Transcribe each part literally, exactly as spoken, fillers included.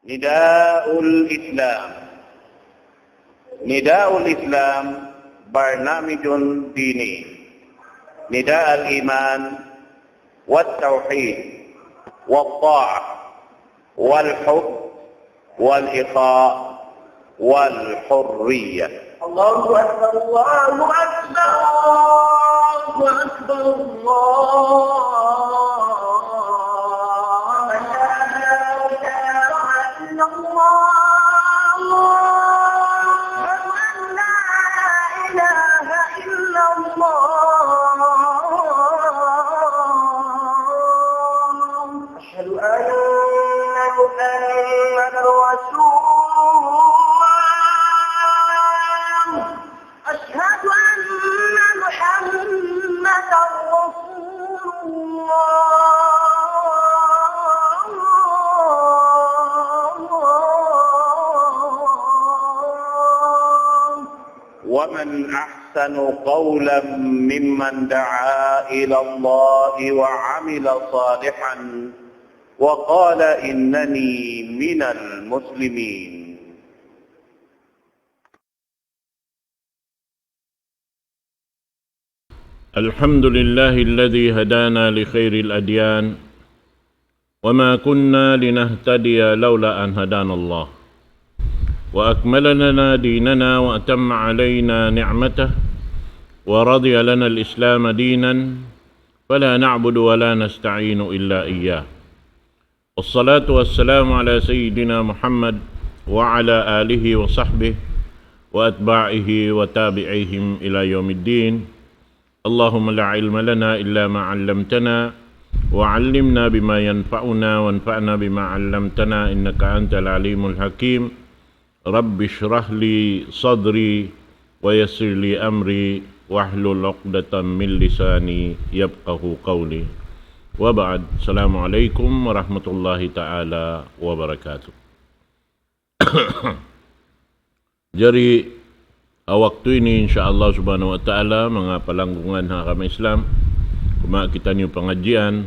نداء الإسلام. نداء الإسلام برنامج ديني. نداء الإيمان والتوحيد والطاعة والحب والإخاء والحرية. الله أكبر، الله أكبر، الله أكبر، الله أكبر. أشهد أن لا إله إلا الله. أشهد أن لا إله إلا الله. أشهد أن محمدا رسول الله. أشهد أن محمدا رسول الله. ومن أحسن قولا ممن دعا إلى الله وعمل صالحا وقال إنني من المسلمين. الحمد لله الذي هدانا لخير الأديان وما كنا لنهتدي لولا أن هدانا الله وأكمل لنا ديننا وأتم علينا نعمته ورضي لنا الإسلام دينا فلا نعبد ولا نستعين إلا إياه. والصلاة والسلام على سيدنا محمد وعلى آله وصحبه وأتباعه وتابعيهم إلى يوم الدين. اللهم لا علم لنا إلا ما علمتنا، وعلمنا بما ينفعنا، وانفعنا بما علمتنا، إنك أنت العليم الحكيم. رب اشرح لي صدري ويسر لي أمري واحلل عقدة من لساني يفقهوا قولي. وبعد، السلام عليكم ورحمة الله تعالى وبركاته. Jari, ha waktu ini, insya Allah subhanahu wa ta'ala, manga palanggungan ha agama Islam, kumawa' kitaniyu pangadjian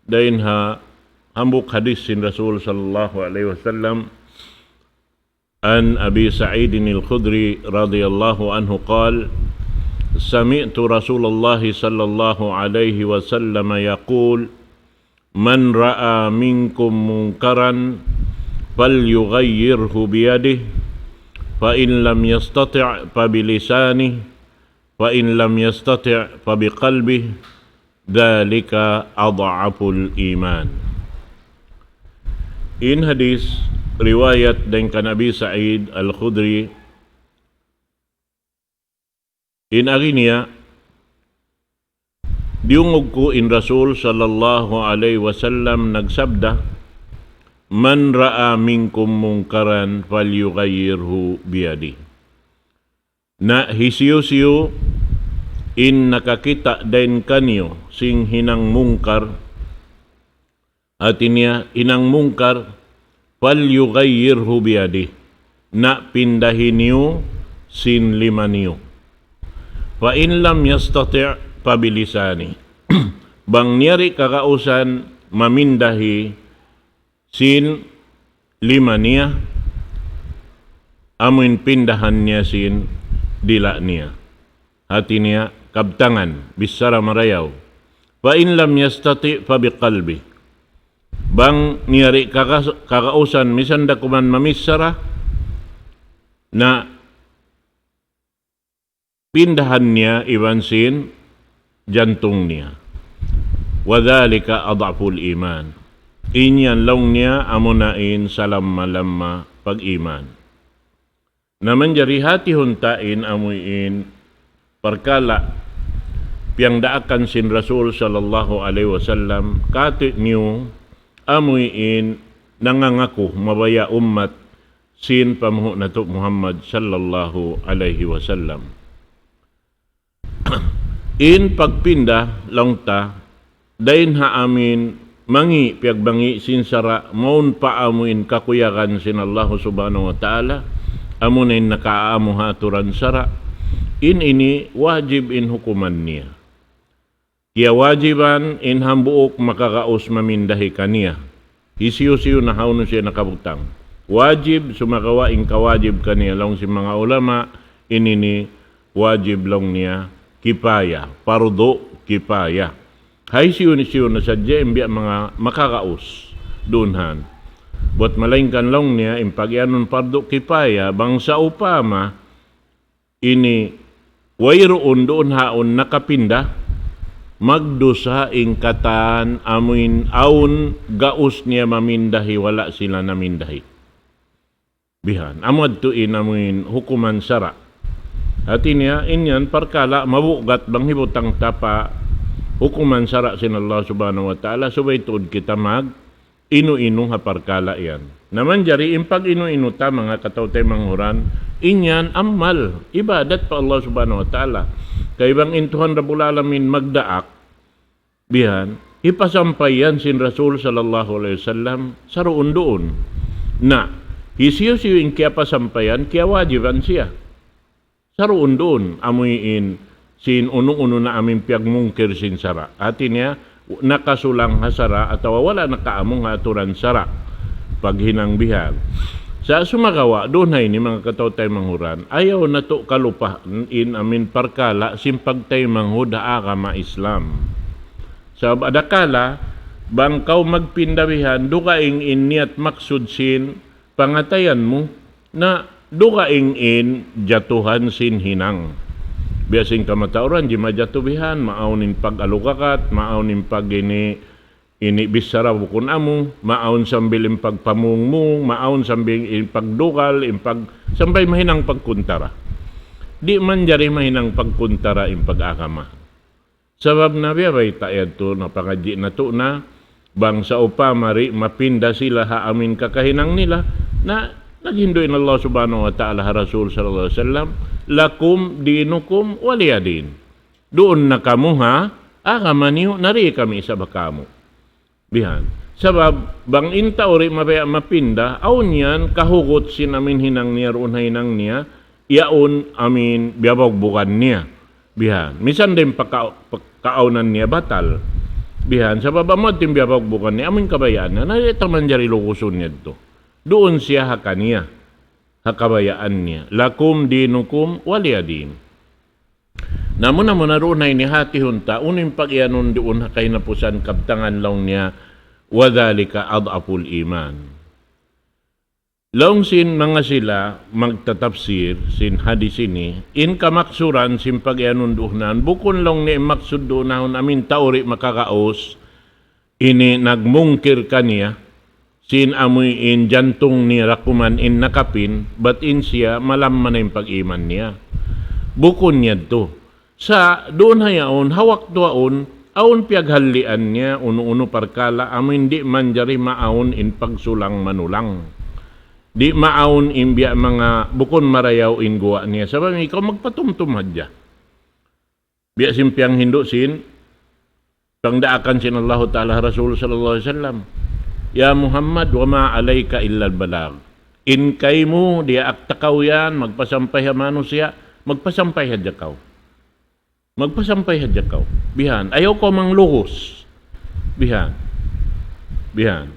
dayn ha hambuuk hadith sin Rasul sallallahu alayhi wasallam. عن أبي سعيد الخدري رضي الله عنه قال: سمعت رسول الله صلى الله عليه وسلم يقول: من رأى منكم منكرا فليغيره بيده، فإن لم يستطع فبلسانه، فإن لم يستطع فبقلبه، ذلك أضعف الإيمان. In hadith riwayat dayn kan Abi Sa'id Al-Khudri, in agi niya, diyungug ku in Rasul sallallahu alayhi wasallam nagsabda, من رأى منكم منكرا فليغيره بيده. Na hisiyu-siyu in nakakita' dayn kaniyu sin hinang mungkar, hati niya hinang mungkar, فليغيره بيده, na pindahi niyu sin lima niyu. فإن لم يستطع فبلسانه. Bang niya di' kagausan mamindahi sin lima niya, amuin pindahan niya sin dila' niya. Hati niya kabtangan, bichara marayaw. فإن لم يستطع فبقلبه. Bang niya di' kaga-, kagausan misan da kuman mamichara, na pindahan niya iban sin jantung niya. وذلك أضعف الإيمان. In yan laung niya amuna in salamma-lamma pag-iman. Na manjari hatihun ta in amuin parkala' piyangdaakan sin Rasul sallallahu alayhi wasallam, kati' niyu amuin nangangaku mabaya' ummat sin panghu' natu' Muhammad sallallahu alayhi wasallam. In pagpinda laung ta, dayn ha amuin mangi' piyagmangi' sin sara', mawn pa amuin kakuyagan sin Allahu subhanahu wa ta'ala, amuna in nakaamu ha aturan sara', in ini wajib in hukuman niya. Kiyawajiban in hambuuk makagaus mamindahi kaniya. Hisiyu-siyu na hawnu siya nakabutang. wajib, sumagawa' in kawajib kaniya laung sin manga ulama, ini ini wajib laung niya kipaya, pardu kipaya. Hisiyu-siyu na sadja in biya' manga makagaus duun han. Buat malaingkan laung niya, in pagiyanun pardu kipaya, bang sawpama ini wayruun duun haun nakapinda, magdusa in katan amuin awn gaus niya mamindahi, wala' sila namindahi. Bihan, amu yadtu in amuin hukuman sara'. Hati niya, in yan parkala' mabugat bang hibutang ta pa hukuman sara' sin Allah Subhanahu wa Ta'ala, subay tuud kita mag inu-inu ha parkala' yan. Na manjari in pag-inu-inu ta, manga kataw-taymanghuran, in yan amal, ibadat pa Allah Subhanahu wa Ta'ala. Kay bang in Tuhan Rabbul Alamin magdaak, bihan, hipasampay yan sin Rasul sallallahu alayhi wasallam, saruun-duun. Na, hisiyu-siyu in kiyapasampayan, kiyawajiban siya. Saruun-duun, amuin sin unu-unu na amuin piyagmungkir sin sara'. Hati niya, nakasulang ha sara' atawa wala' nakaamung ha aturan sara'. Paghinang bihan. Sa' sumagawa', duun ha ini manga kataw-taymanghuran, ayaw natu' kalupahan in amuin parkala' sin pagtaymanghud ha agama Islam. Sabab adakala, bang kaw magpinda bihan, dugaing in niyat maksud sin pangatayan mu, na dugaing in jatuhan sin hinang. Biya' sin kamatauran, di' majatu bihan, maawn in pag-alugakat, maawn in pag-ini, ini bichara bukun amu, maawn sambil in pagpamungmung, maawn sambil in pagdugal, in pag-, sampay mahinang pagkuntara. Di' manjari mahinang pagkuntara in pag-agama. Sabab na biya' bayta' yadtu napangadji' natu' na, bang sawpama di' mapinda sila ha amuin kakahinang nila, na naghindu' in Allah Subhanahu wa Ta'ala ha Rasul sallallahu alayhi wasallam, "Lakum dinukum waliya din." Duun na kamu ha agama niyu, na di' kami isab ha kamu. Bihan. Sabab, bang in tau di' mabaya' mapinda, awn yan kahugut sin amuin hinang niya, duun ha hinang niya, yaun amuin biyabagbugan niya. Bihan. Misan da in pagka-, pagkaawnan niya batal. Bihan. Sabab amu yadtu in biyabagbugan niya, amuin kabayaan niya. Na di' ta manjari lugusun niya yadtu. Duun siya ha kaniya. Ha kabayaan niya. Lakum dinukum waliya din. Na muna-muna duun na ini hatihun ta, unu in pagiyanun duun ha kahinapusan kabtangan laung niya, وذلك أضعف الإيمان. Laung sin manga sila magtatapsir sin hadis ini, in kamaksuran sin pagiyanun duun na, bukun laung niya in maksud duun na awn amuin tau di' makagaus, ini nagmungkir kaniya, sin amuin jantung niya dakuman in nakapin, bat in siya malamma na in pag-iman niya. Bukun yadtu. Sa' duun ha yaun, ha waktu yaun, awn piyaghallian niya, unu-unu parkala', amuin di' manjari maawn in pagsulang-manulang. Di' maawn in biya' manga bukun marayaw in guwa' niya. Sabab ikaw magpatumtum hadja. Biya' sin piyanghindu' sin, pangdaakan sin Allahu Ta'ala Rasul sallallahu alayhi wasallam. "Ya Muhammad, وما عليك إلا البلاغ." In kaymu, diyaak ta kaw yan, magpasampay ha manusiya', magpasampay hadja kaw. Magpasampay hadja kaw. Bihan, ayaw kaw manglugus. Bihan. Bihan.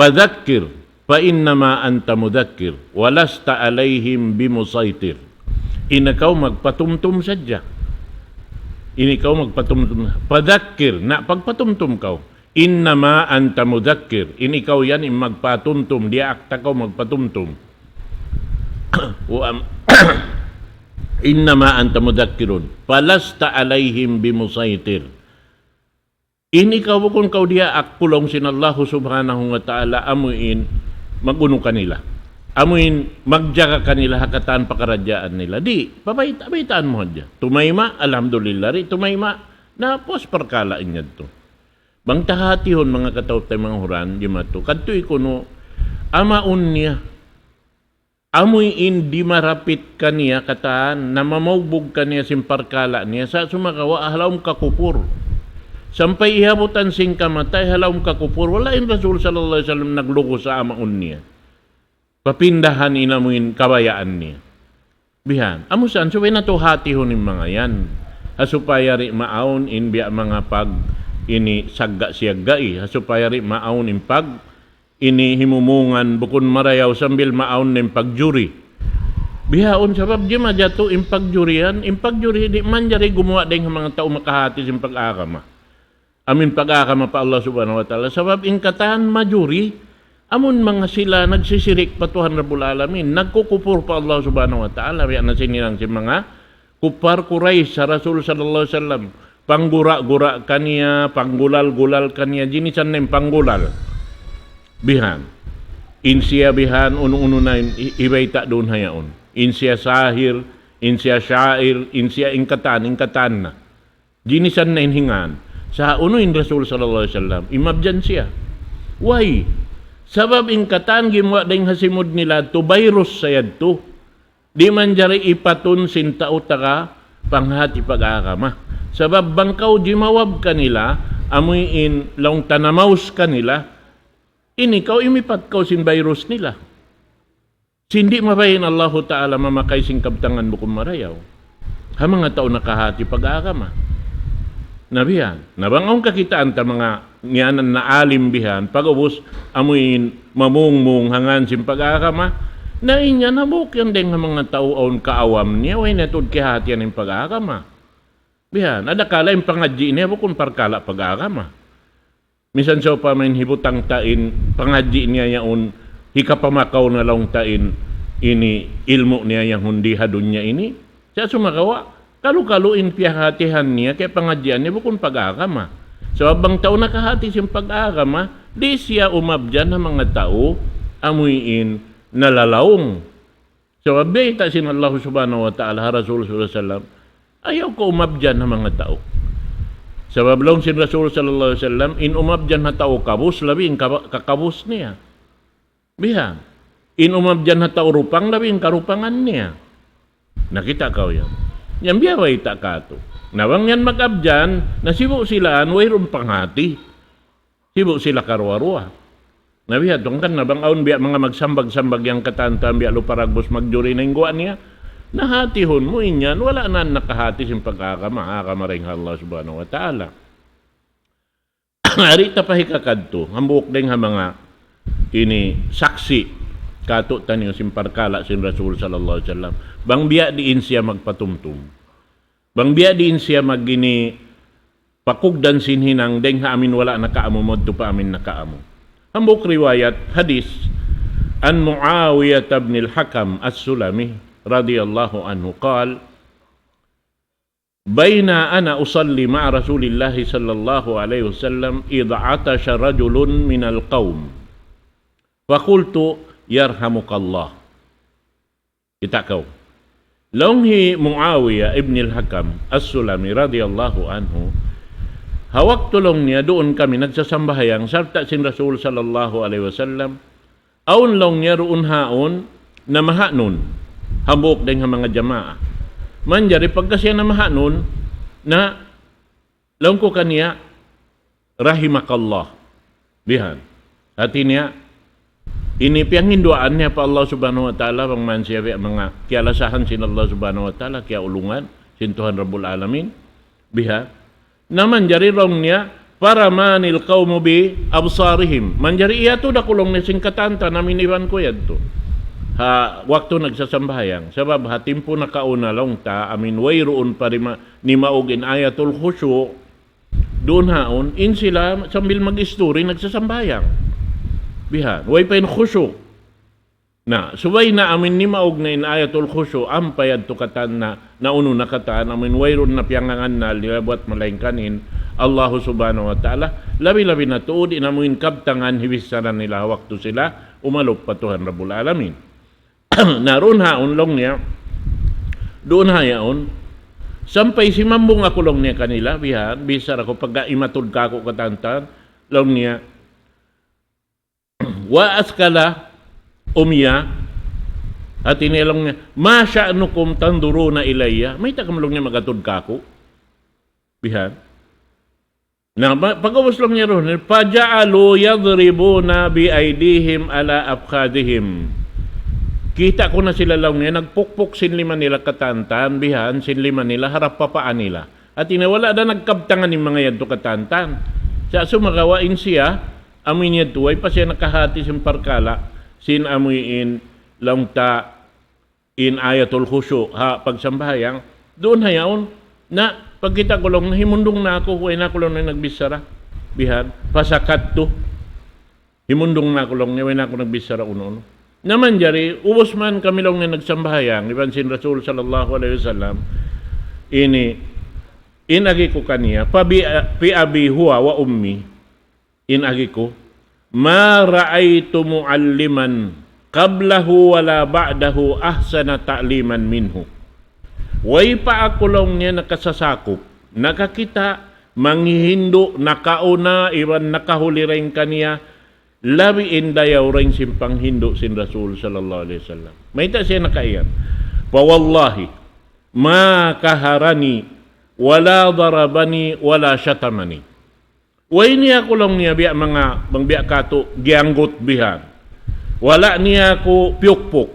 فذكر فإنما أنت مذكر ولست عليهم بمسيطر. In ikaw magpatumtum sadja. In ikaw magpatumtum. فذكر, na pagpatumtum kaw. إنما أنت مذكر. In ikaw yan in magpatumtum, diyaak ta kaw magpatumtum. Wa am-, إنما أنت مذكر فلست عليهم بمسيطر. In ikaw bukun kaw diyaak ku laung sin Allahu Subhanahu wa Ta'ala amuin mag-unu kanila. Amuin magjaga kanila ha katan pakaradjaan nila. Di', pabayta-, baytaan mu hadja. Tumayma', alhamdulillah, di' tumayma', na puas parkala' in yadtu. Bang ta hatihun manga kataw-taymanghuran, jimatu. Kadtu kunu', amaun niya. Amuin di' marapit kaniya katan, na mamaugbug kaniya sin parkala' niya, sa' sumagawa' ha lawm kakupur. Sampay iyabutan sin kamatay ha lawm kakupur, wala' in Rasul sallallahu alayhi wasallam naglugus ha amaun niya. Papindahan in amuin kabayaan niya. Bihan. Amu saan, subay natu' hatihun in manga yan. Ha supaya di' maawn in biya' manga pag ini sagga-siyaggai. Ha supaya di' maawn in pag ini himumungan bukun marayaw sambil maawn na in pagjuri. Bihaun sabab di' majatu in pagjurian, in pagjuri di' manjari gumuwa' dayn ha manga tau makahati sin pag-agama. Amu in pag-agama pa Allah Subhanahu wa Ta'ala. Sabab in katan majuri, amun manga sila nagsisirik pa Tuhan Rabbul Alamin, nagkukupur pa Allah Subhanahu wa Ta'ala, biya' na sin hinang sin manga kuffar Quraysh ha Rasul sallallahu alayhi wasallam. Panggura-gura kaniya, panggulal-gulal kaniya, jinisan na in panggulal. Bihan. In siya bihan, unu-unu na in, i-, ibayta' duun ha yaun. In siya sahir, in siya syair, in siya in katan, in katan na. Jinisan na in hingan. Sa' unu in Rasul sallallahu alayhi wasallam, imabjan siya. Why? Sabab in katan gimuwa' dayn ha simud nila tu virus sa yadtu. Di' manjari ipatun sin tau taga panghati pag-agama. Sabab bang kaw jimawab kanila, amuin laung ta namaus kanila, ini kaw imipat kaw sin virus nila. Sin di' mabaya' in Allahu Ta'ala mamakay sin kabtangan bukun marayaw ha manga tau nakahati pag-agama. Na bihan. Na bang awn kakitaan ta manga ngiyanan na alim bihan, pag'ubus amuin mamungmung ha ngan sin pag-agama, na in yan hambuuk yan dayn ha manga tau awn kaawam niya, way na tuud kiyahatihan in pag-agama. Bihan, adakala in pangadji' niya bukun parkala' pag-agama. Misan sawpama in hibutang ta in pangadji' niya yaun, hikapamakaw na laung ta in ini ilmu' niya yan hundi ha dunya ini. Sa' sumagawa', kalu-kalu in piyahatihan niya, kiyapangajjian niya bukun pag-agama. Sabab bang tau nakahati sin pag-agama, di' siya umabjan ha manga tau, amuin nalalaung. Sabab bayta' sin Allah Subhanahu wa Ta'ala ha Rasul sallallahu alayhi wasallam, ayaw kaw umabjan ha manga tau. Sabab laung sin Rasul sallallahu alayhi wasallam, in umabjan ha tau kabus, labi in kaba-, kakabus niya. Bihan. In umabjan ha tau rupang, labi in karupangan niya. Nakita' kaw yan. Yan biya' bayta' katu'. Na bang yan mag-abjan, na sibu' sila an, wayruun panghati. Sibu' sila karuwa-ruwa. Na biya' hangkan na bang awn biya' manga magsambag-sambag yan katan-katan biya' lupa ragbus magjuri na in guwa' niya. Na hatihun mu in yan, wala' na nakahati sin pag-agama, agama dayn ha Allah Subhanahu wa Ta'ala. Ari ta pa hikakadtu, hambuuk dayn ha manga ini saksi' katu'taniyu sin parkala' sin Rasul sallallahu alayhi wasallam. Bang biya' diin siya magpatumtum. Bang biya' diin siya mag-ini pakugdan sin hinang dayn ha amin wala' nakaamu madtu pa amin nakaamu. Hambuuk riwayat hadith, عن معاوية بن الحكم السلمي رضي الله عنه قال: بينا أنا أصلي مع رسول الله صلى الله عليه وسلم إذ عطس رجل من القوم فقلت: يرحمك الله. Kita' kaw. Laung hi Muawiya ibn al-Hakam as-Sulami radiyallahu anhu, ha waktu laung niya duun kami nagsasambahayang sarta' sin Rasul sallallahu alayhi wasallam, awn laung niya duun haun namahanun, hambuuk dayn ha manga jamaa. Manjari pagka siya namahanun, na laung ku kaniya, "Rahimakallah." Bihan. Hati niya, ini piyanghinduan niya pa Allah Subhanahu wa Ta'ala, bang man siya biya' manga kiyalasahan sin Allah Subhanahu wa Ta'ala, kiyaulungan sin Tuhan Rabbul Alamin. Bihan. Na manjari laung niya, فرماني القوم بأبصارهم. Manjari iyatud aku laung niya sin katan-katan amin iban ku yadtu. Ha, waktu nagsasambahayang. Sabab ha timpu nakauna laung ta, amin wayruun pa rima-, nimaug in ayatul khushu', duun haun, in sila sambil mag-isturi nagsasambahayang. Bihan, way pa in khushu'. Na, subay na amin nimaug na in ayatul khushu', ampa yadtu katan na, na unu na katan, amin wayruun na piyangannal nila buat malaingkan in Allahu Subhanahu wa Ta'ala, labi-labi na tuud in amuin kabtangan hibissaran nila waktu sila umalup pa Tuhan Rabbul Alamin. Na duun haun laung niya, duun ha yaun, sampay simambung aku laung niya kanila, bihan, bichara ku pagka imatud kaku' katan-katan, laung niya, وأثقل أمية, hati niya laung niya, ما شأنكم تنظرون إلي؟ Mayta' kamu laung niya mag-atud kaku'? Bihan. Na, pa-, pag'ubus laung niya duun, فجعلوا يضربون بأيديهم على أفخاذهم. Kita' ku na sila laung niya, nagpukpuk sin lima nila katan-katan, bihan, sin lima nila, harap pa paa nila. Hati niya wala' da nagkabtangan in manga yadtu katan-katan. Sa' sumagawa' in siya, Amu in yadtu, way pa siya nakahati sin parkala', sin amu in laung ta in ayatul khushu', ha pagsambahayang, duun ha yaun, na pagkita' ku laung, himundung na aku, way na aku laung nagbichara. Bihan, fasakattu. Himundung na aku laung, way na aku nagbichara unu-unu. Na manjari, ubus man kami laung nagsambahayang, iban sin Rasul sallallahu alayhi wasallam, ini, in agi ku kaniya, "Fa bi, fi abi huwa wa ummi." In agi ku, "Ma ra'aytu mu'alliman qablahu wala ba'dahu ahsana ta'liman minhu." Way pa aku laung niya nakasasakup, nakakita', manghihindu', nakauna, iban nakahuli dayn kaniya, labi in dayaw dayn sin panghindu' sin Rasul sallallahu alayhi wasallam. Mayta' siya nakaiyan? "Fa wallahi, ma qaharani, wala darabani, wala shatamani." Way niya aku laung niya biya' manga, bang biya' katu', giyanggut bihan. Wala' niya aku piyukpuk.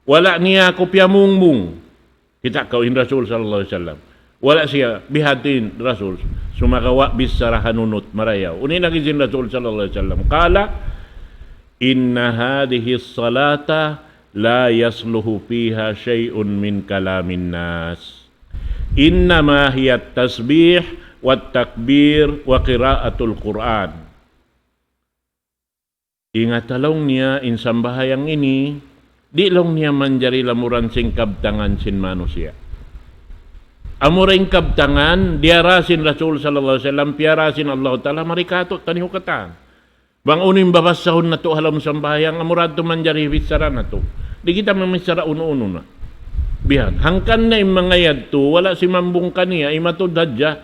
Wala' niya aku piyamungmung. Kita' kaw in Rasul sallallahu alayhi wasallam. Wala' siya, bihan in Rasul. Sumagawa' bichara hanunut marayaw. Unu in agi sin Rasul sallallahu alayhi wasallam? Qala, "Inna hadhihi salata la yasluhu fiha shay'un min kalamin nas. Innama hiya tasbih wa takbir wa qiraatul Qur'an." Ingat laung niya in sambahayang ini, di' laung niya manjari lamuran sin kabtangan sin manusiya'. Amura in kabtangan, diyara sin Rasul sallallahu alayhi wasallam, piyara sin Allah Ta'ala, mari katu' taniyu katan. Bang unu in babasahun natu' ha lawm sambahayang, amura yadtu manjari bichara natu'. Di' kita mamichara unu-unu na. Bihan, hangkan na in manga yadtu, wala' simambung kaniya, imatud hadja.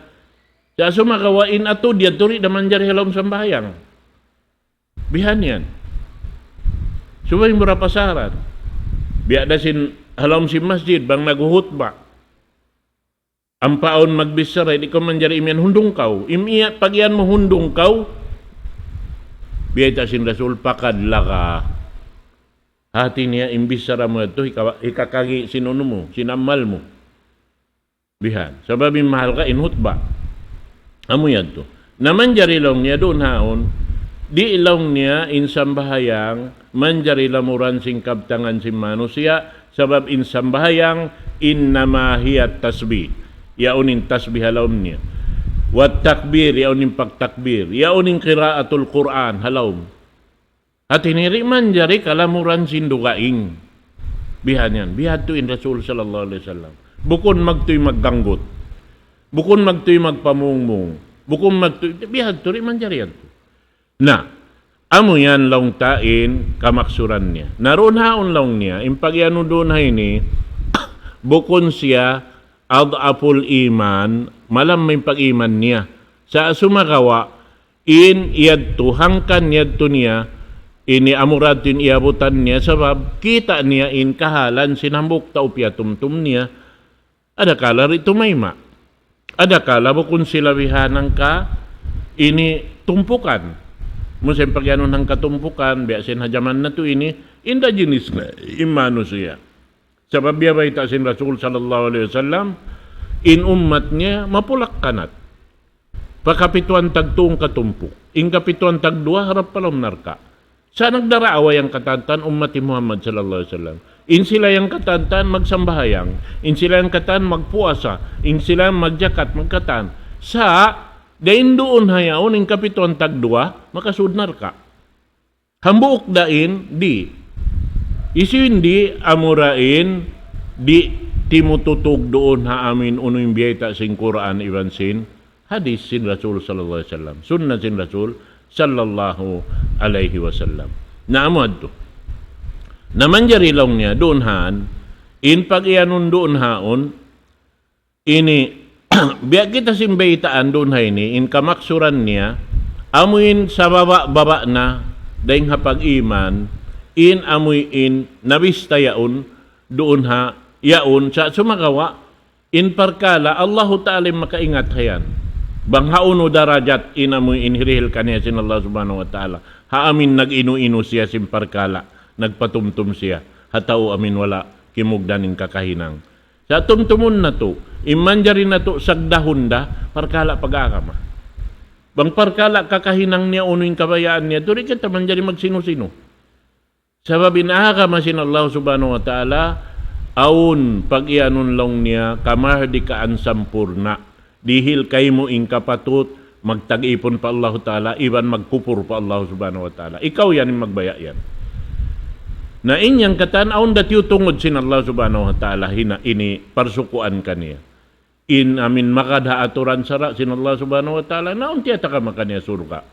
Sa' sumagawa' in atud yadtu di' na manjari ha lawm sambahayang. Bihan yan. Subay mura pasaran. Biya' da sin ha lawm sin masjid, bang naghuhutba. Ampa awn magbichara, di' kaw manjari imiyan hundung kaw. Imiyan, pag-iyan mu hundung kaw, biyayta' sin Rasul, "Faqad lagha." Hati niya, in bichara mu yadtu, hika-, hikakagi' sin unu mu, sin amal mu. Bihan. Sabab in mahalga' in hutba. Amu yadtu. Na manjari laung niya duun haun, di' laung niya in sambahayang manjari lamuran sin kabtangan sin manusiya', sabab in sambahayang innama hiya tasbih. Yaun in tasbih ha lawm niya. Wa takbir, yaun in pagtakbir. Yaun in qiraatul Qur'an ha lawm. Hati niya di' manjari kalamuran sin dugaing. Bihan yan. Bihadtu in Rasul sallallahu alayhi wasallam. Bukun magtuy magganggut. Bukun magtuy magpamungmung. Bukun magtuy, bihadtu di' manjari yan. Na, amu yan laung ta in kamaksuran niya. Na duun haun laung niya, in pag-iyanun duun ha ini, bukun siya ad'aful iman, malamma in pag-iman niya. Sa' sumagawa', in yadtu, hangkan yadtu niya, ini amura yadtu in iyabutan niya, sabab kita' niya in kahalan sin hambuuk tau piyatumtum niya, adakala di' tumayma'. Adakala bukun sila bihanan ka ini tumpukan. Musim pag-iyanun hangka tumpukan, biya' sin ha jaman natu' ini, inda jinis na, in manusiya'. Sabab biya' bayta' sin Rasul sallallahu alayhi wasallam, in ummat niya mapulak-kanat. Pa kapituan tagtū in katumpuk. In kapituan tagduwa harap pa lawm narka'. Sa' nagdaraawa yan katan-katan ummat hi Muhammad sallallahu alayhi wasallam. In sila yan katan-katan magsambahayang. In sila yan katan magpuasa. In sila yan magjakat, magkatan. Sa', dayn duun ha yaun, in kapituan tagduwa, makasud narka'. Hambuuk da in di'. Hisiyu in di', amura in di' timututug duun ha amu in unu in biyayta' sin Qur'an iban sin hadith sin Rasul sallallahu alayhi wasallam. Sunnah sin Rasul sallallahu alayhi wasallam. Na amu yadtu. Na manjari laung niya duun haun, in pag-iyanun duun haun, ini, biya' kita sin baytaan duun ha ini, in kamaksuran niya, amu in sababa'-baba' na, dayn ha pag-iman, in amu in nabista yaun, duun ha, yaun, sa' sumagawa', in parkala', Allahu Ta'ala in makaingat ha yan. Bang hawnu darajat in amu in hirihil kaniya sin Allah Subhanahu wa Ta'ala. Ha amu in nag-inu-inu siya sin parkala', nagpatumtum siya, ha tau amu in wala' kimugdan in kakahinang. Sa' tumtumun natu', in manjari natu' sagdahun da, parkala' pag-agama. Bang parkala' kakahinang niya unu in kabayaan niya, di' kita manjari magsinu-sinu. Sabab in agama sin Allah Subhanahu wa Ta'ala, awn pag-iyanun laung niya, kamardikaan sampurna'. Dihil kaymu in kapatut, magtag-ipun pa Allah Ta'ala, iban magkupur pa Allah Subhanahu wa Ta'ala. Ikaw yan in magbaya' yan. Na in yan katan, awn da tiyutungud sin Allah Subhanahu wa Ta'ala, hina ini parsukuan kaniya. In amin magad ha aturan sara' sin Allah Subhanahu wa Ta'ala, na awn tiyatakama kaniya surga'.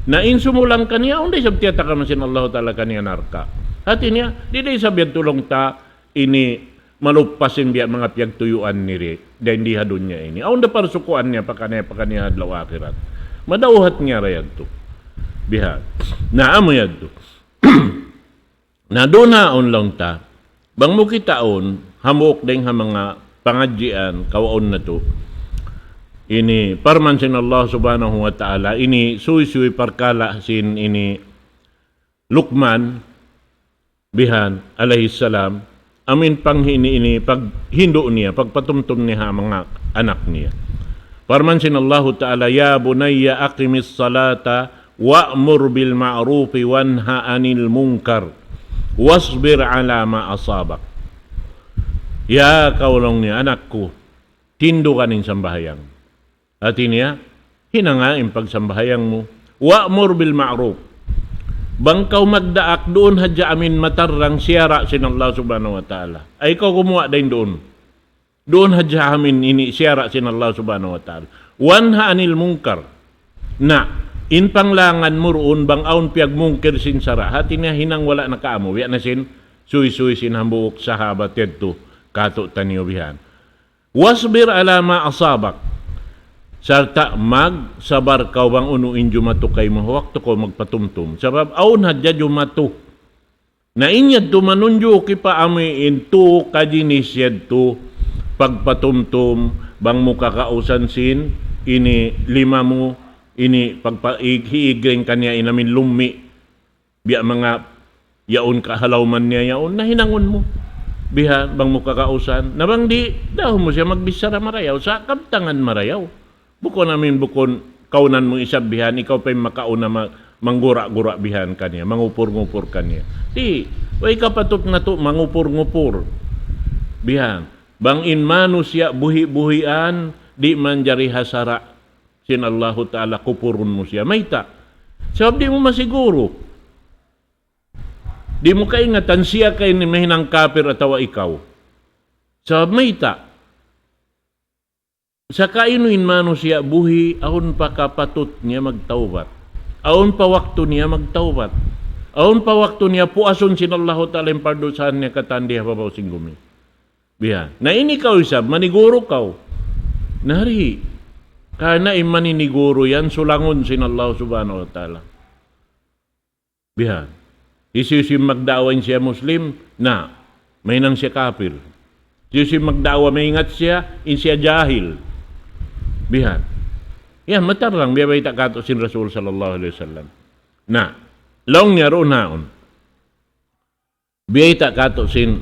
Na in sumulang kaniya, awn da isab tiyatakama sin Allah Ta'ala kaniya narka'. Hati niya, di' da isab yan tulung ta ini maluppas in biya' manga piyagtuyuan niya, dayn di ha dunya ini. Awn da parsukuan niya, pakaniya, pakaniya adlaw akhirat. Madawhat niya ra yadtu. Biha. Na amu yadtu. Na duun na awn laung ta, bang mu kitaun, hambuuk dayng ha manga pangadjian, kawaun natu'. Ini parman sin Allah Subhanahu wa Ta'ala, ini suysuy parkala' sin ini Luqman, bihan, alayhi salam, amin panghini ini paghindu' niya, pagpatumtum niya ha manga anak niya. Parman sin Allahu Ta'ala, يا بني أقم الصلاة وأمر بالمعروف وانه عن المنكر واصبر على ما أصابك. Ya kaw laung niya, anak ku, tindugan in sambahayang. Hati niya, hinanga in pagsambahayang mu. وأمر بالمعروف. Bang kaw magdaak duun hadja amin matarrang siyara' sin Allah Subhanahu wa Ta'ala. Ay kaw gumuwa' dayn duun. Duun hadja amin ini siyara' sin Allah Subhanahu wa Ta'ala. وانه عن المنكر. Na, in panglangan mu duun bang awn piyagmungkir sin sara'. Hati niya hinang wala' na kaamu. Biya' na sin, suysuy sin hambuuk sahabat yadtu. Katu' taniyu bihan. واصبر على ما أصابك. Sarta' magsabar kaw bang unu in jumatu kaymu waktu kaw magpatumtum. Sabab awn hadja jumatu. Na in yadtu manunjuki pa amu in tu kajinis yadtu pagpatumtum bang mu kakausan sin ini lima mu ini pagpa-, ig-, hiigring kaniya in amin lummi'. Biya' manga yaun kahalawman niya yaun, na hinangun mu. Biha, bang mu kakausan. Na bang di', dahun mu siya magbichara marayaw, sa' kabtangan marayaw. Bukun amin, bukun kaunan mu isab bihan, ikaw pa in makauna ma-, manggura-gura bihan kaniya, mangupur-ngupur kaniya. Di', way kapatut natu' mangupur-ngupur. Bihan, bang in manusiya' buhi'-buhian, di' manjari ha sara' sin Allahu Ta'ala kupurun mu siya. Mayta'? Sabab di' mu masiguru. Di' mu kaingatan siya ka ini mahinang kapir atawa ikaw. Sabab mayta'? Sakainu in manusiya' buhi', awn pa kapatut niya magtawbat. Awn pa waktu niya magtawbat. Awn pa waktu niya puasun sin Allahu Ta'ala in pardusahan niya katan di ha babaw sin gumi. Biya'. Na ini kaw isab, maniguru kaw. Nari. Karna' in maniniguru yan, sulangun sin Allah Subhanahu wa Ta'ala. Biya'. Hisiyu-siyu in magda'wa in siya Muslim, na, mahinang siya kapir. Hisiyu-siyu in magda'wa maingat siya, in siya jahil. Biya'. Yan, matarrang, biya' bayta' katu' sin Rasul sallallahu alayhi wasallam. Na, laung niya duun haun. Biyayta' katu' sin,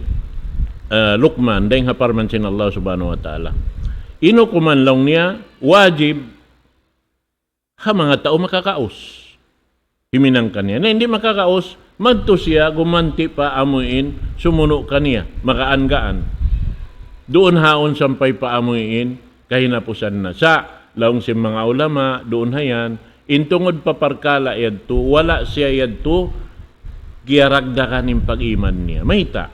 eh, Luqman, dayng ha parman sin Allah Subhanahu wa Ta'ala. In hukuman laung niya, wajib ha manga tau makakaus. Himinang kaniya. Na, di' makakaus, madtu siya gumanti' pa amuin sumunu' kaniya, magaan-gaan. Duun haun sampay pa amuin kahinapusan na. Sa', laung sin manga ulama, duun ha yan, in tungud pa parkala' yadtu, wala' siya yadtu, kiyaragdagan in pag-iman niya. Mayta'?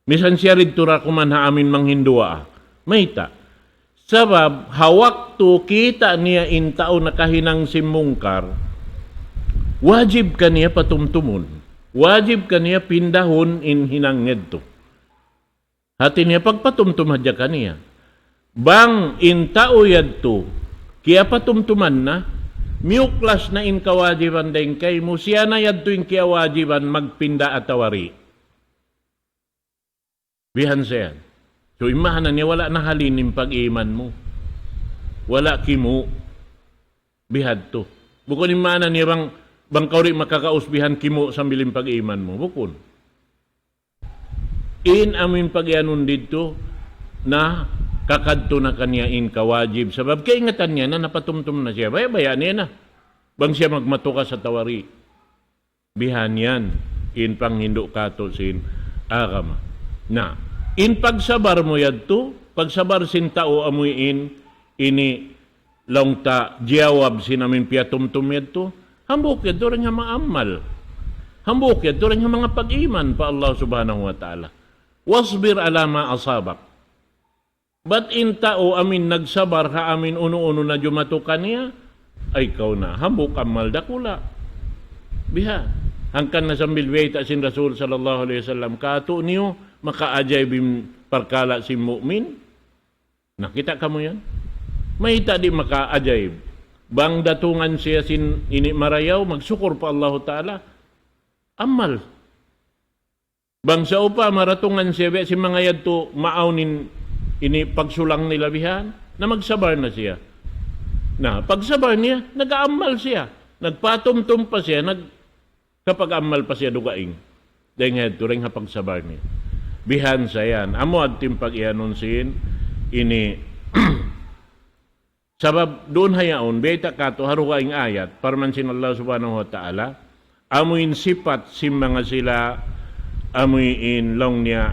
Misan siya didtu ra kuman ha amin manghinduwaa. Mayta'? Sabab, ha waktu kita' niya in tau nakahinang sin mungkar, wajib kaniya patumtumun. Wajib kaniya pindahun in hinang yadtu. Hati niya pagpatumtum hadja kaniya. Bang in tau yadtu, kiyapatumtuman na, miyuklas na in kawajiban dayng kaymu, siya na yadtu in kiyawajiban magpinda atawa di'. Bihan sa yan. So, in maana niya wala' nahalin in pag-iman mu. Wala' kimu'. Bihadtu. Bukun in maana niya bang, bang kaw di' makakaus bihan kimu' sambil in pag-iman mu. Bukun. In amin pag-iyanun didtu na kakadtu na kaniya in kawajib. Sabab kaingatan niya na napatumtum na siya. Baya'-baya' niya na. Bang siya magmatukas atawa di'. Bihan yan in panghindu' katu' sin agama. Na, in pagsabar mu yadtu, pagsabar sin tau amuin ini laung ta jiyawab sin amuin piyatumtum yadtu, hambuuk yadtu dayn ha manga amal. Hambuuk yadtu dayn ha manga pag-iman pa Allah Subhanahu wa Ta'ala. وَاصْبِرْ عَلَى مَا أَصَابَكَ. Bat in tau amuin nagsabar ha amuin unu-unu na jumatu kaniya, ay kaw na, hambuuk amal dakula'. Biha, hangkan na sambil biyayta' sin Rasul sallallahu alayhi wasallam, katu' niyu, makaajayib in parkala' sin mu'min. Nakita' kamu yan? Mayta' di' makaajayib? Bang datungan siya sin ini marayaw, magsukur pa Allahu Ta'ala, amal. Bang sawpama datungan siya biya' sin manga yadtu maawn in ini pagsulang nila bihan, na magsabar na siya. Na, pagsabar niya, nag-aamal siya. Nagpatumtum pa siya, nagkapag-amal pa siya dugaing. Dayn ha yadtu, dayn ha pagsabar niya. Bihan sa yan. Amu adtu in pag-iyanun sin ini Sabab duun ha yaun, biyayta' katu' ha dugaing ayat, parman sin Allah Subhanahu wa Ta'ala, amuin sipat sin manga sila, amuin laung niya,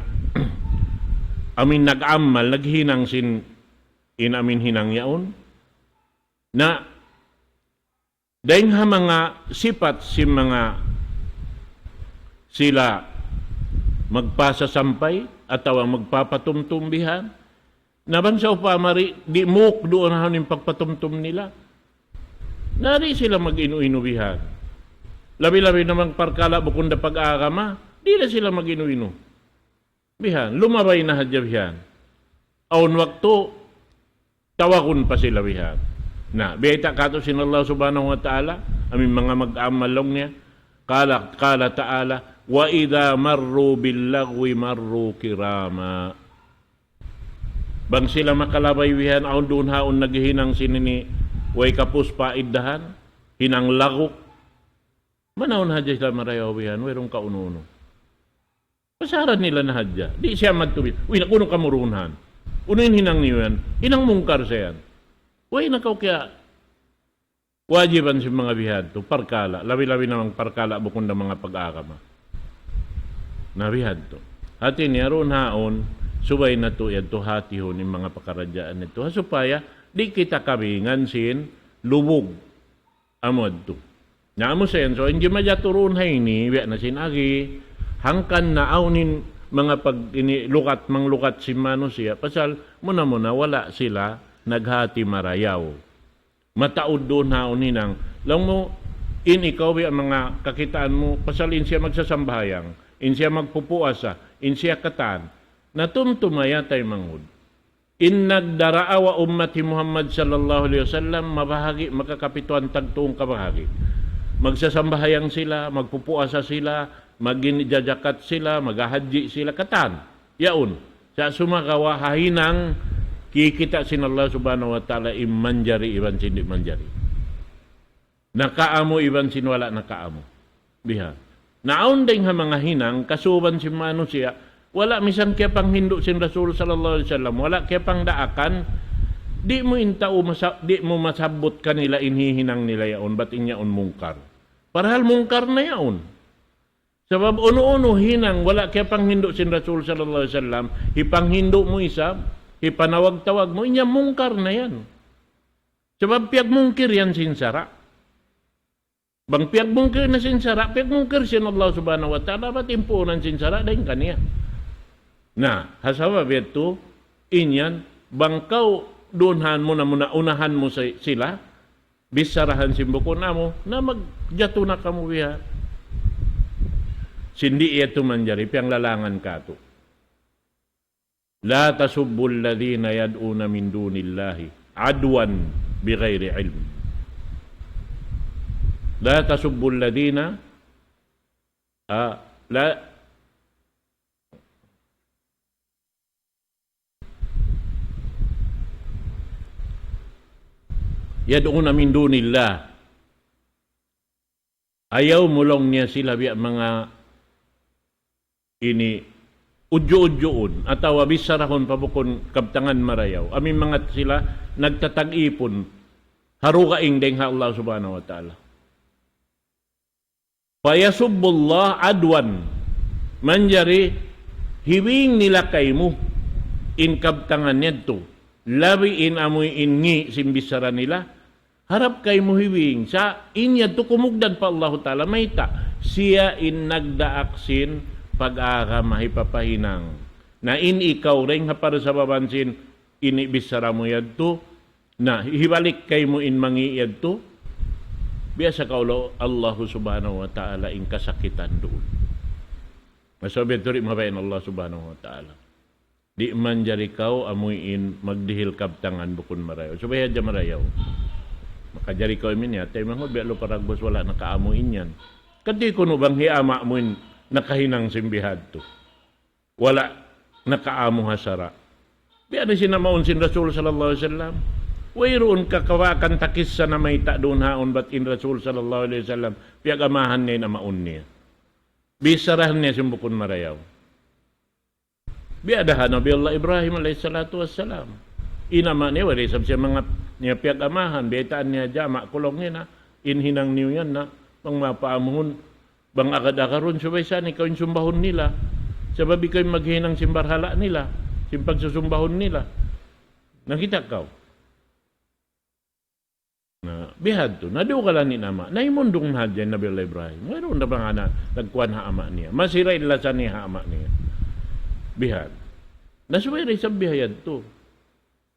amuin nag-amal, naghinang sin in amuin hinang yaun. Na, dayn ha manga sipat sin manga sila magpasasampay atawa magpapatumtum bihan, na bang sawpama di', di' muk duun ha yaun in pagpatumtum nila. Na di' sila mag-inu-inu bihan. Labi-labi na bang parkala' bukun da pag-agama, di' na sila mag-inu-inu. Bihan, lumabay na hadja bihan. Awn waktu, tawagun pa sila bihan. Na, biyayta' katu' sin Allah Subhanahu wa Ta'ala, amuin manga mag-amal laung niya, قال، قال تعالى: وإذا مروا باللغو مروا كراما. Bang sila makalabay bihan, awn duun ha yaun naghihinang sin ini, way kapus pa iddahan, hinang laguk. Manawun hadja sila marayaw bihan, wayruun kaunu-unu. Pasaran nila na hadja. Di' siya madtu bi-, "Uy, nakunu kamu duun han? Unu in hinang niyu yan? Hinang mungkar sa yan." Way na kaw kiyawajiban sin manga bihan tu, parkala', labi-labi na bang parkala' bukun da manga pag-agama. Na bihan tu. Hati niya duun ha yaun, subay natu' yadtu hatihun in manga pakaradjaan yadtu. Ha supaya, di' kita kabingan sin lubug. Amu yadtu. Na amu sa yan, so, in di' majatu duun ha ini, biya' na sin agi, hangkan na awn in manga pag-, ini, lukat, manglukat sin manusiya', pasal muna-muna wala' sila naghati marayaw. Mataud duun ha yaun hinang. Laung mu, in ikaw biya' manga kakitaan mu, pasal in siya magsasambahayang, in siya magpupuasa, in siya katan, na tumtuma yatay mangud. In nagdaraawa ummat hi Muhammad sallallahu alayhi wasallam, mabahagi' makakapituan tagtuung kabahagi'. Magsasambahayang sila, magpupuasa sila, magjajakat sila, maghahadji sila, katan. Yaun. Sa' sumagawa' ha hinang, kikita' sin Allah Subhanahu wa Ta'ala in manjari iban sin di' manjari. Nakaamu iban sin wala' nakaamu. Biha. Na awn dayng ha manga hinang, kasuban sin manusiya', wala' misan kiyapanghindu' sin Rasul sallallahu alayhi wasallam, wala' kiyapangdaakan, di' mu in tau masa-, di' mu masabbut kanila in hihinang nila yaun, bat in yaun mungkar. Parahal mungkar na yaun. Sabab unu-unu hinang, wala' kiyapanghindu' sin Rasul sallallahu alayhi wasallam, hipanghindu' mu isab, hipanawag-tawag mu, in yan mungkar na yan. Sabab piyagmungkir yan sin sara'. Bang piyagmungkir na sin sara', piyagmungkir sin Allah Subhanahu wa Ta'ala, bat in puunan sin sara', dayn kaniya. Na, ha sabab yadtu, in yan, bang kaw duun han muna-muna, unahan mu si-, sila, bicharahan sin bukun amu, na magjatu na kamu biya'. Sin di' yadtu manjari, piyanglalangan katu'. لا تسبوا الذين يدعون من دون الله عدوا بغير علم. لا تسبوا الذين، ah, la, يدعون من دون الله. Ayaw mu laung niya sila biya' manga ini udju-udjuun, atawa bicharahun pa bukun kabtangan marayaw. Amu in manga sila nagtatag-ipun ha dugaing dayn ha Allah Subhanahu wa Ta'ala. فيسبوا الله عدوا. Manjari hibing nila kaymu in kabtangan yadtu. Labi in amu in ngi' sin bichara nila. Harap kaymu hibing. Sa' in yadtu kumugdan pa Allahu Ta'ala. Mayta'? Siya in nagdaak sin pag-agama hipapahinang. Na in ikaw dayn ha parsababan sin ini bichara mu yadtu, na hibalik kaymu in mangi' yadtu, biya' sa kaulaw Allah Subhanahu wa Ta'ala in kasakitan duun. Masabab yadtu di' mabaya' in Allah Subhanahu wa Ta'ala. Di' manjari kaw amu in magdihil kabtangan bukun marayaw. Subay hadja marayaw. Makajari kaw amu in yatay manghud, biya' lupa dagbus wala' nakaamu in yan. Kati kunu' bang hi ama' mu in nakahinang sin bihadtu. Wala' nakaamu ha sara'. Biya' na sin namaun sin Rasul sallallahu alayhi wasallam. Wayruun kakawakan ta kissa na mayta' duun haun bat in Rasul sallallahu alayhi wasallam. Piyag-amahan niya in amaun niya. Bicharahan niya sin bukun marayaw. Biya' da ha Nabi Allah Ibrahim alayhi salatu wassalam. In ama' niya, wala' isab siya manga niya piyag-amahan, biyaytaan niya hadja, ama' ku laung niya na, in hinang niyu yan na, bang mapaamuhun, bang agad-agarun, subay sa' ikaw in sumbahun nila. Sabab ikaw in maghinang sin barhala' nila, sin pagsusumbahun nila. Nakita' kaw. Na, bihadtu, nadugalan in ama'. Naimundung na hadja in Nabi Allah Ibrahim. Wayruun da bang ana, nagkuan ha ama' niya. Masira in lasa niya ha ama' niya. Bihadtu. Na subay da isab bihadtu.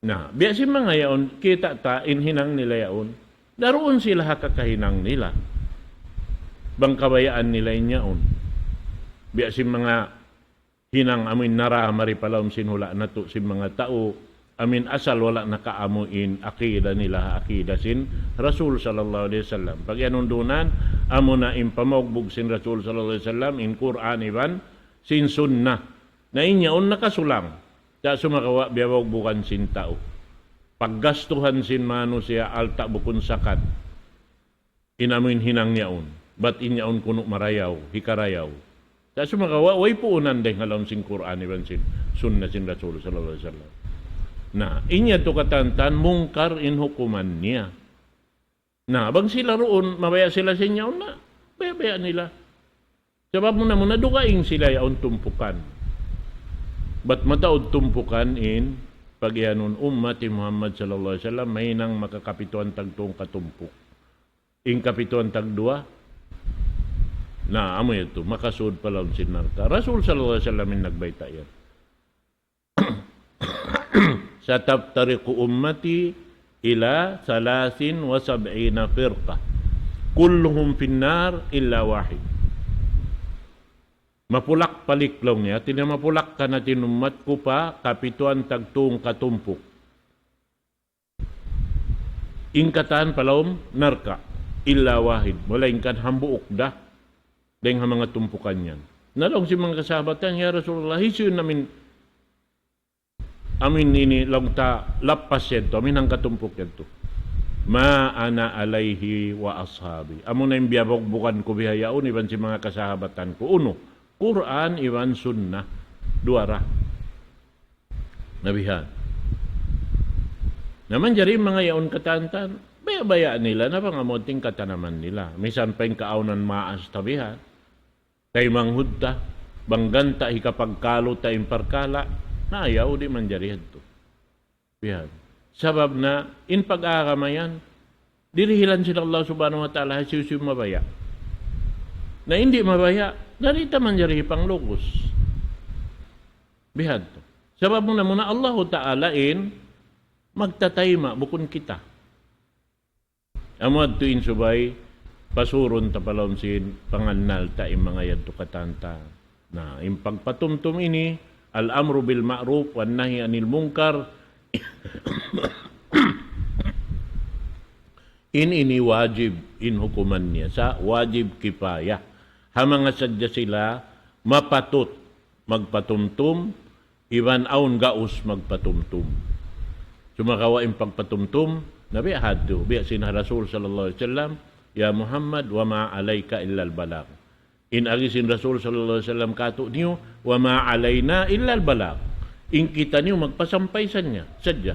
Na, biya' sin manga yaun, kita' ta in hinang nila yaun. Daruun sila ha kakahinang nila. Bang kabayaan nila in yaun. Biya' sin manga hinang amu in nara mari pa lawm sin hula' natu' sin manga tau, amu in asal wala' nakaamu in akida nila, akida sin Rasul sallallahu alayhi wasallam. Pag-iyanun duun, amu na in pamaugbug sin Rasul sallallahu alayhi wasallam, in Qur'an iban sin Sunnah. Na in yaun nakasulang. Sa' sumagawa' biyabaubugan sin tau. Paggastuhan sin manusiya' alta' bukun sakat. In amu in hinang yaun. Bat in yaun kunu' marayaw, hikarayaw. Sa' sumagawa', way puunan dayn ha lawm sin Qur'an iban sin Sunnah sin Rasul sallallahu alayhi wasallam. Na, in yadtu katantan, mungkar in hukuman niya. Na, bang sila duun, mabaya' sila sin yaun na, baya'-baya' nila. Sabab muna-muna dugaing sila yaun tumpukan. Bat mataud tumpukan in pag-iyanun ummati Muhammad sallallahu alayhi wasallam, mahinang makakapituan tagtung katumpuk. In kapituan tagduwa, na amu yadtu, makasud pa lawm sin narka'. Rasul sallallahu alayhi wasallam in nagbayta' yan. ستفترق أمتي إلى ثلاث وسبعين فرقة كلهم في النار إلا واحد. Mapulak-palik laung niya, hati niya mapulak kaniya in ummat ku pa kapituan tagtung katumpuk. In katan pa lawm narka', illa wahid, malaingkan hambuuk da dayn ha manga tumpukan yan. Na laung sin manga kasahabatan, "Ya Rasulullah, hisiyu in amu in, amu in ini laung ta lappas yadtu, amu in hangkatumpuk yadtu?" "ما أنا عليه وأصحابي." Amu na in biyabaubugan ku bihaun iban sin manga kasahabatan ku. Unu, Qur'an iban Sunnah. Duwa ra. Na bihan. Na manjari manga yaun katantan, baya'-baya' nila na bang amu in tingkatanaman nila. Misan pa in kaawnan maas ta bihan. Taymanghud ta, bang ganta' hikapagkalu ta in parkala', na ayaw di' manjari yadtu. Bihan. Sabab na, in pag-agama yan, dirihilan sin Allah Subhanahu wa Ta'ala, hisiyu-siyu mabaya'. Na in di' mabaya', na di' ta manjari hipanglugus. Bihadtu. Sabab muna-muna Allahu Ta'ala in magtatayma', bukun kita. Amu yadtu in subay, pasurun ta pa lawm sin pangannal ta in manga yadtu katantan. Na, in pagpatumtum ini, الأمر بالمعروف والنهي عن المنكر, in ini wajib in hukuman niya. Sa' wajib kifaya. Ha manga sadja sila mapatut magpatumtum, iban awn gaus magpatumtum. Sumagawa' in pagpatumtum, na biya' hadtu, biya' sin Rasul sallallahu alayhi wasallam, "Ya Muhammad, wa ma alayka illa al-balagh." In agi sin Rasul sallallahu alayhi wasallam kātu'niyu, وما علينا إلا البلاغ. In kitaniyu magpasampay sadja, sadja.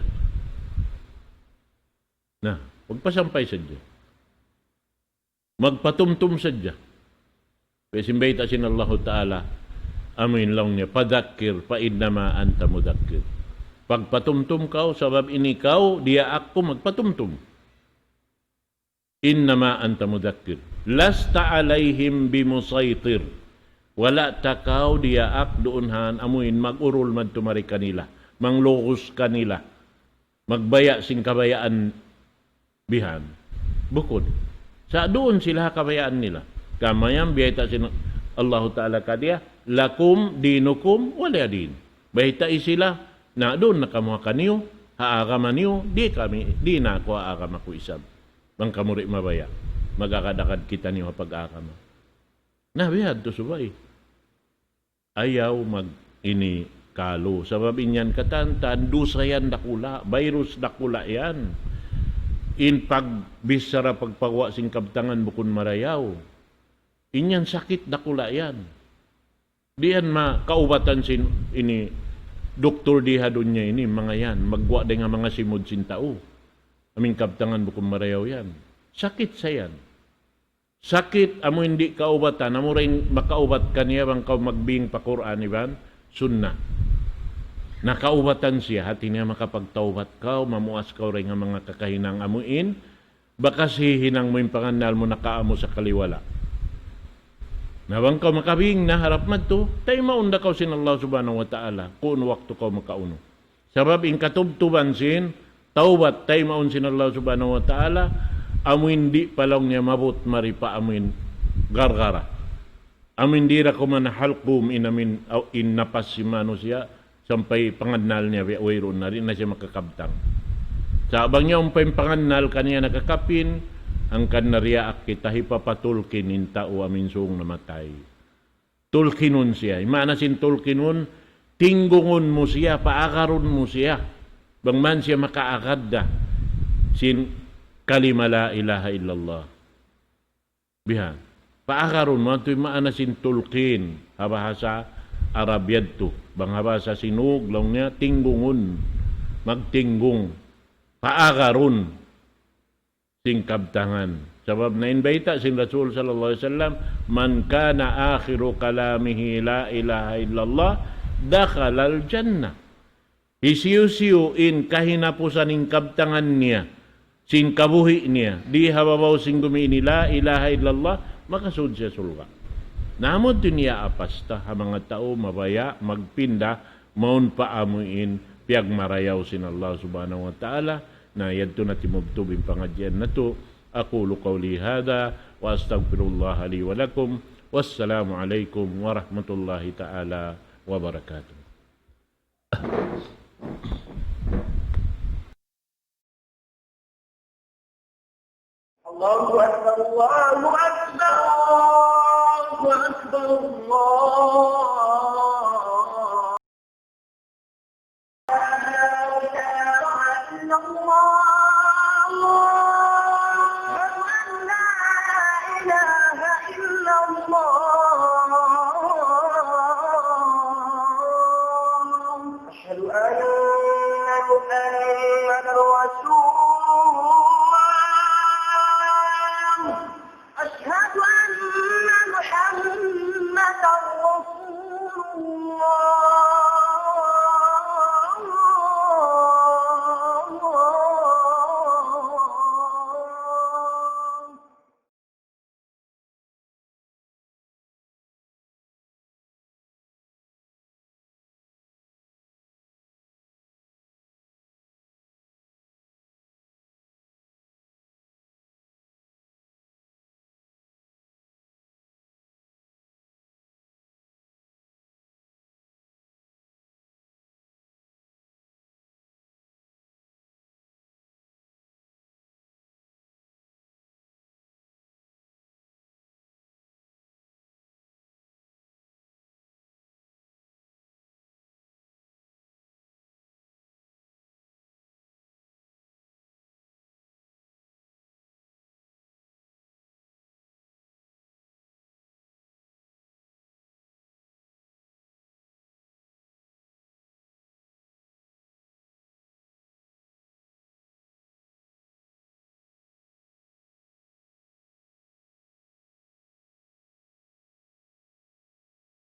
Na, magpasampay sadja. Magpatumtum sadja. Kaya sin bayta' sin Allahu Ta'ala, amu in laung niya, فذكر فإنما أنت مذكر. Pagpatumtum kaw, sabab in ikaw, diyaak ku magpatumtum. إنما أنت مذكر. لست عليهم بمسيطر. Wala' ta kaw diyaak duun ha amuin mag-urul madtu mari kanila, manglugus kanila, magbaya' sin kabayaan bihan. Bukun. Sa' duun sila ha kabayaan nila. Kamayan biyayta' sin Allahu Ta'ala kaniya, لكم دينكم ولي دين. Baytai sila, na duun na kamu ha kaniyu, ha agama niyu, di' kami, di' na aku ha agama ku isab. Bang kamu di' mabaya', mag-agad-agad kitaniyu ha pag-agama. Na, bihadtu subay. Ayaw mag-, ini kalu. Sabab in yan katan, tan dusa yan dakula', virus dakula' yan. In pagbichara, pagpaguwa' sin kabtangan bukun marayaw. In yan sakit dakula' yan. Di' yan makaubatan sin ini doktor di ha dunya ini, manga yan, magguwa' dayn ha manga simud sin tau. Amu in kabtangan bukun marayaw yan. Sakit sa yan. Sakit amu in di' kaubatan, amu ra in makaubat kaniya bang kaw magbing pa Qur'an iban Sunnah. Na kaubatan siya, hati niya makapagtaubat kaw, mamuas kaw dayn ha manga kakahinang amu in, bakas hihinang mu in pangannal mu nakaamu sakali wala'. Na bang kaw makabing na harap madtu, taymaun da kaw sin Allah Subhanahu wa Ta'ala, ku'nu waktu kaw makaunu. Sabab in katubtuban sin taubat taymaun sin Allah Subhanahu wa Ta'ala, amu in di' pa laung niya maabut mari pa amu in gargara. Amu in di' da kuman halqum in amu in, aw, in napas sin manusiya', sampay pangannal niya, way-, wayruun na, di' na siya makakabtang. Sa' bang niya umpay pangannal kaniya nakakapin, hangkan na diyaak kita hipapatulkin in tau amu in sūng namatay. Tulkinun siya. In maana sin tulkinun, tinggungun mu siya, paagarun mu siya. Bang man siya makaagad da sin kalima la ilaha illallah. Bihan. Paagarun mu, antu in maana sin tulkin, ha bahasa Arab yadtu. Bang ha bahasa Sinug, laung niya, tinggungun. Magtinggung. Paagarun sin kabtangan. Sabab na in bayta' sin Rasul sallallahu alayhi wasallam, من كان آخر كلامه لا إله إلا الله دخل الجنة. Hisiyu-siyu in kahinapusan in kabtangan niya, sin kabuhi' niya, di ha babaw sin gumi ini, la ilaha illallah, makasud siya surga'. Na amu yadtu in iyaapas ta ha manga tau mabaya' magpinda, mawn pa amu in piyagmarayaw sin Allah Subhanahu wa Ta'ala. Na yadtu na timubtub in pangadjian natu'. أقول قولي هذا وأستغفر الله لي ولكم. والسلام عليكم ورحمة الله تعالى وبركاته. الله أكبر، الله أكبر، الله أكبر، الله. لا إله إلا الله. أشهد أن لا إله إلا الله. أشهد أن محمدا رسول